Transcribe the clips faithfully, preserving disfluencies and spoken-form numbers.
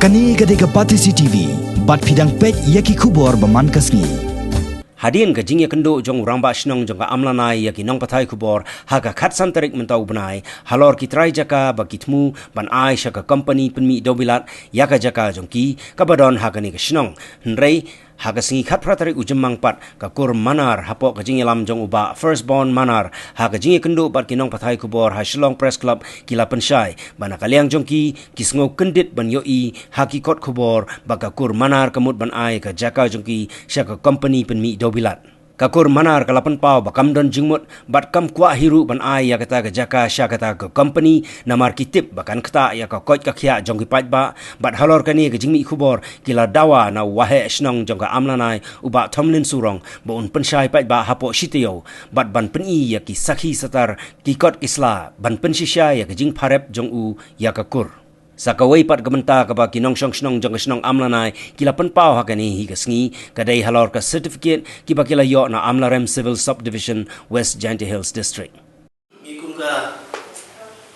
Kane ka dei ka Batesi T V, bad phi dang peit ïa ki khubor ba man ka sngi. Hadien ka jingïakynduh jong u rangbah shnong jong ka Amlanai ïa ki nongpathai khubor ha ka khatsan tarik mynta u bnai, halor ki trai jaka ba ki thmu ban ai sha ka kompani pynmih dewbilat ïa ka jaka jong ki kaba don ha kane ka shnong. Hynrei ha ka sngi khatphra tarik u Jymmang pat, ka kur Manar hapoh ka jingïalam jong u Bah Firstborn Manar ha ka jingïakynduh bad ki nongpathai khubor ha Shillong Press Club ki la pynshai ba na ka liang jong ki, ki sngew kyndit ban ïohi ha ki kot khubor ba ka kur Manar ka mut ban ai ka jaka jong ki sha ka kompani pynmih dewbilat. Ka kur Manar ka la pynpaw ba kam don jingmut bad kam kwah hi ruh ban ai ïa kata ka jaka sha kata ka kompani, namar ki tip ba kan ktah ïa ka koit ka khiah jong ki paidbah. Bad halor kane ka jingmih khubor, ki la dawa na u waheh shnong jong ka Amlanai u Bah Thomlin Surong ba un pynshai paidbah hapoh shi taïew bad ban pyni ïa ki sakhi satar, ki kot ki sla ban pynshisha ïa ka jingpharep jong u ïa ka kur. Sa kawei pat ka bynta kaba ki nongshong shnong jong ka shnong Amlanai ki la pynpaw ha kane hi ka sngi, ka dei halor ka certificate kiba ki la ïoh na Amlarem Civil Subdivision, West Jaintia Hills District. Ngi kum ka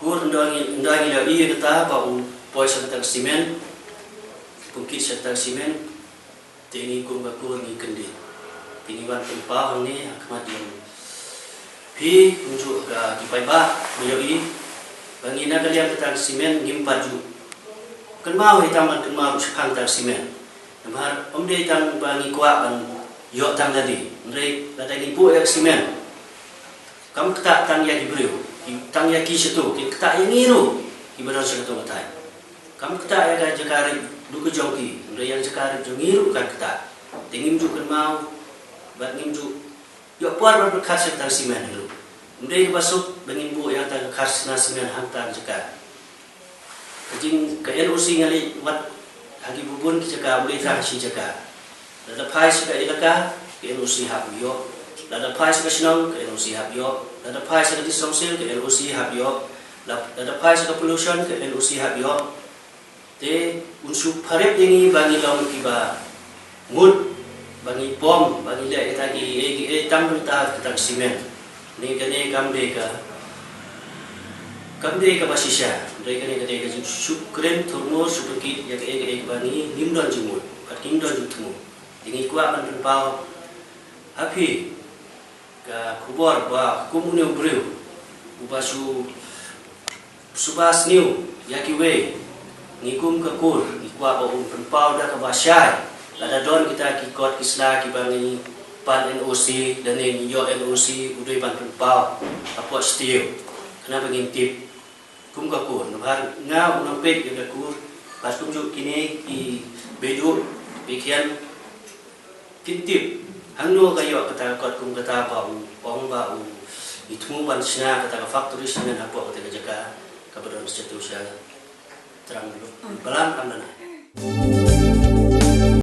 kur, ynda ngi, ynda ngi la ïohi ïa kata ba u poi sha kata ka simen, pynkhih sha kata ka simen, te ngi kum ka kur ngi kyndit. Te ngi wan pynpaw hangne ha khmat jong phi, kumjuh ka ki paidbah, ba ïohi ba ngi na ka liang kata ka simen ngim pat ju kynmaw hi tang ban kynmaw shaphang kata ka simen. Namar ym dei tang ba ngi kwah ban ïoh tang lade, hynrei lada ngi buh ïa ka simen, kam ktah tang ïa ki briew, ki, tang ïa ki shato, ki ktah ïa ngi ruh kiba don sha kato ka thaiñ. Kam ktah ïa ka jaka rit duh ka jong ki, hynrei ïa ka jaka rit jong ngi ruh kan ktah. Te ngim ju kynmaw bad ngim ju ïoh por ban pyrkhat sha kata ka simen hi ruh. Ym dei kaba suk ba ngin buh ïa kata ka khar sna simen hangta ka jaka. Ka jing, ka N O C nga leit wad ha ki bun bun ki jaka, u dei tang shi jaka. Lada phai sha ka elaka, ka N O C hap ïoh. Lada phai sha ka shnong, ka N O C hap ïoh. Lada phai sha ka district council, ka N O C hap ïoh. La-, lada phai sha ka pollution, ka N O C hap ïoh. Te un shu pharep ïa ngi ba ngi long kiba mut, ba ngi pom, ba ngi leh kita ki, eh, ki, eh, tang mynta kita ki simen. Ni kane kam dei ka, kam dei kaba shisha. Dei kane ka dei ka ju shu kren thurmur, shu pynkhih ïa kaei kaei ba ngi ngim don jingmut, bad ngim don jingthmu. Te ngi kwah ban pynpaw ha phi ka khubor ba kum une u briew uba shu, shu ba sniew ïa kiwei, ngi kum ka kur ngi kwah ba un pynpaw da kaba shai. Lada don kita ki kot ki sla kiba ngi pan N O C, lane ngi ïoh N O C, u dei ban pynpaw hapoh shi taïew, khnang ba ngin tip kum ka kur. Namar nga u nongpeit ïa ka kur, bad kumjuh kine ki beiduh beikhian, kin tip hangno ka ïoh kata ka kot kum kata ba u ong ba u, i thmu ban shna kata ka factory simen hapoh kata ka jaka kaba don sha tu sha Trang Balang Amlanai.